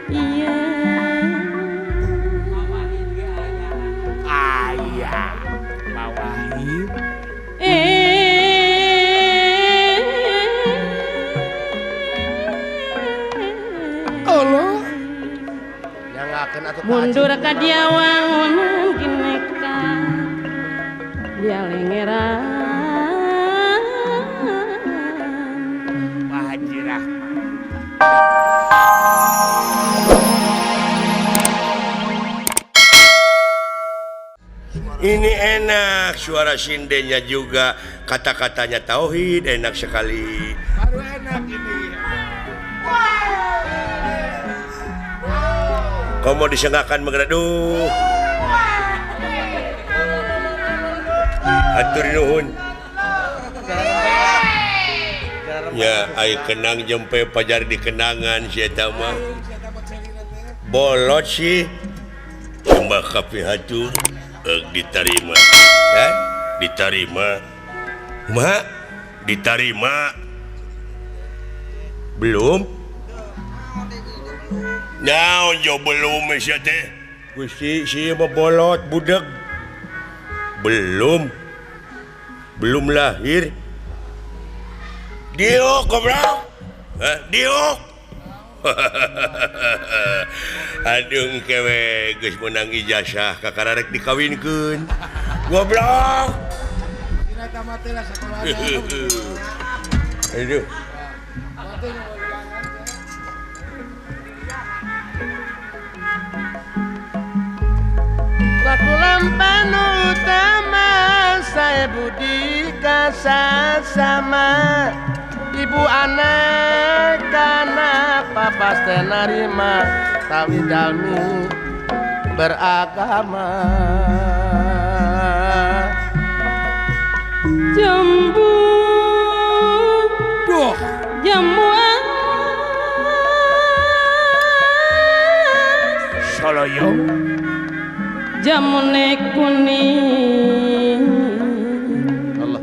Iya Ayah Pak Wahid. Allah mundur ka dia wangunan kineka dia lengeran Pak Haji Rahman. Ini enak suara sindennya juga, kata-katanya tauhid enak sekali. Baru enak ini. Kau mau disengakan mengereduh. Atur nuhun. Ya, ai kenang jempe pajar di kenangan si eta mah. Bolot sih. Sembah kapihatur diterima. Ya, diterima. Ma, diterima. Belum? Naon jo belum sia teh? Gusti si bolot budeg. Belum. Belum lahir. Diuk goblok. Hah, diuk. Aduh kewe geus meunang ijazah kakara rek dikawinkeun. Goblok. Aduh. Laku utama saya budi kasasama ibu anak karena papa narima tawi dalmi beragama. Jambu duh jambu Soloyo jamune kuning. Allah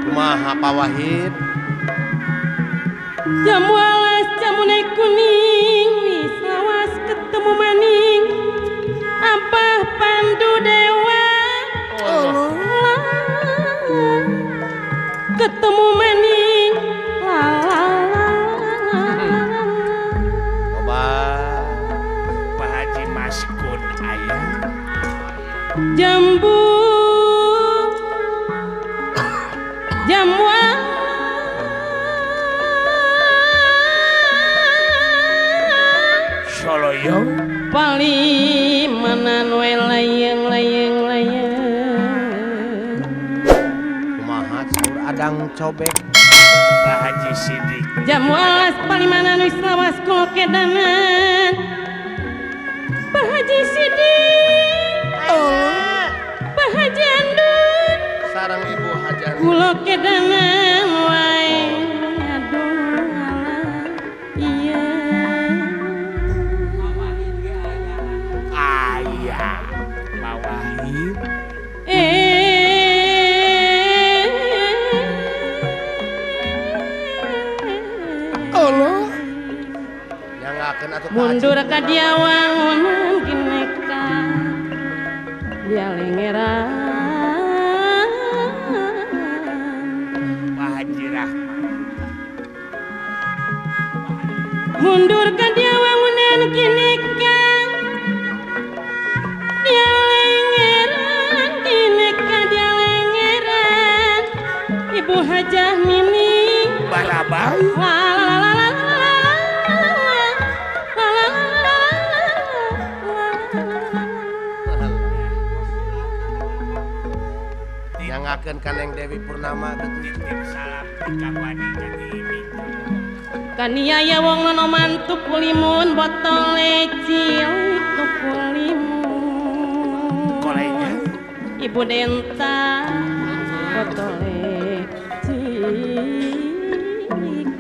kumaha Pak Wahid? Jamu alas jamune kuning wis lawas ketemu maning Abah Pandu Dewa. Allah ketemu maning la la la la. Coba Pak Haji Maskun ayah. Jambu jamu Soloyo palimanan we layeng layeng layeng. Kumaha saur adang cobek Pak Haji Sidik. Jamu alas palimanan wis lawas kulokedanan Pak Haji Sidik. Allah Pak Haji Andun sareng Ibu Haji kulokedanan wae aduh alah iya. Ayah Pak Wahid. Allah mundur ka dia wangunan kineka dia lengeran Pak Haji Rahman. Mundur ka dia wangunan kineka dia lengeran kineka dia lengeran Ibu Hajah Mimi Barabang. La la la la la. Nyangakeun ka Neng Dewi Purnama titip salam ka Wani jadi kaniaya wong nono mantu kulimun botole cilik kulimun kolenya Ibu Denta botole cilik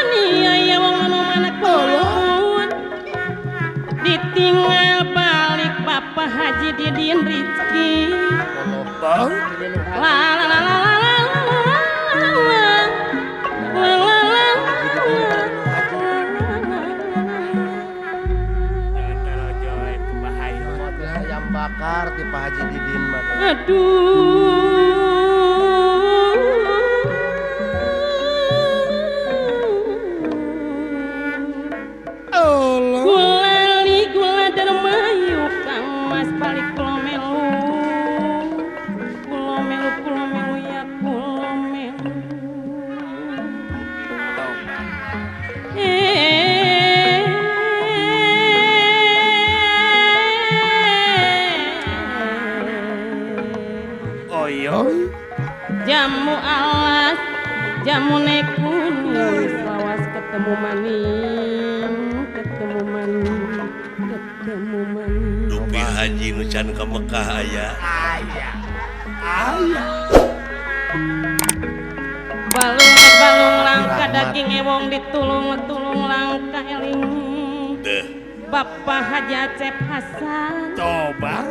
kaniaya wong nono manak kulimun ditinggal balik Papa Haji Didin Rizky. La la la la la la. Ayam bakar ti Pak Haji Didin mah. Aduh. Allah. Gulali gula dermayu Kang Mas balik kula melu. Kula melu kula melu ya kula melu. Oyoy. Jamu alas, jamu kuning, lawas ketemu maning, ketemu maning, ketemu maning. Dupi haji nu can ka Mekah aya. Aya. Aya. Balung balung langka daging ewong ditulung tulung langka eling. Deh. Bapak Haji Acep Hasan. Toba.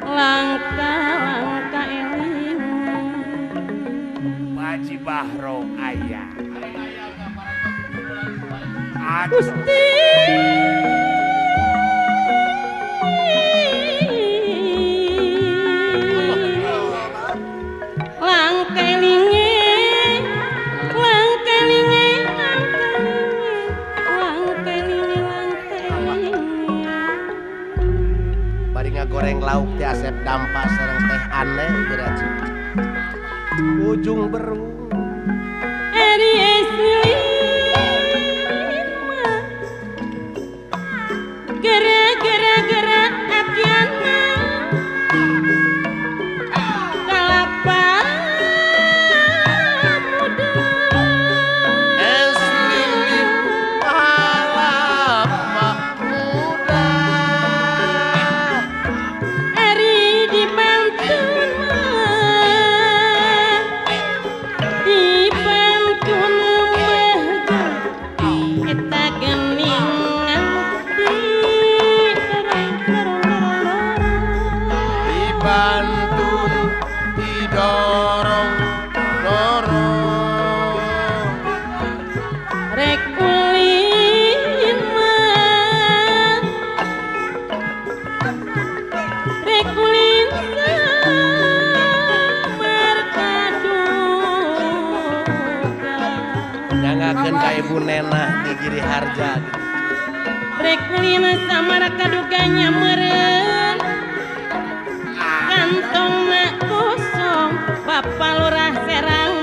Langka langka eling. Pak Haji Bahro aya. Aduh. Gusti. Langka elinge, langka elinge, langka elinge, langka elinge, langka elinge. Bari ngagoreng lauk teh Asep dampa sareng teh aneh geura. Ujung berung. Eri esli gera gera gera akiana kalapa muda. Es lilin kalapa muda. Eri dibantun mah, dibantun mah eta gening nganti Dibantun didorong dorong. Rek ulin mah, rek ulin samar kaduga. Nyangakeun ka Ibu Nenah di Giri Harja. Rek ulin samar kaduganya meureun kantongna kosong Bapak Lurah Serang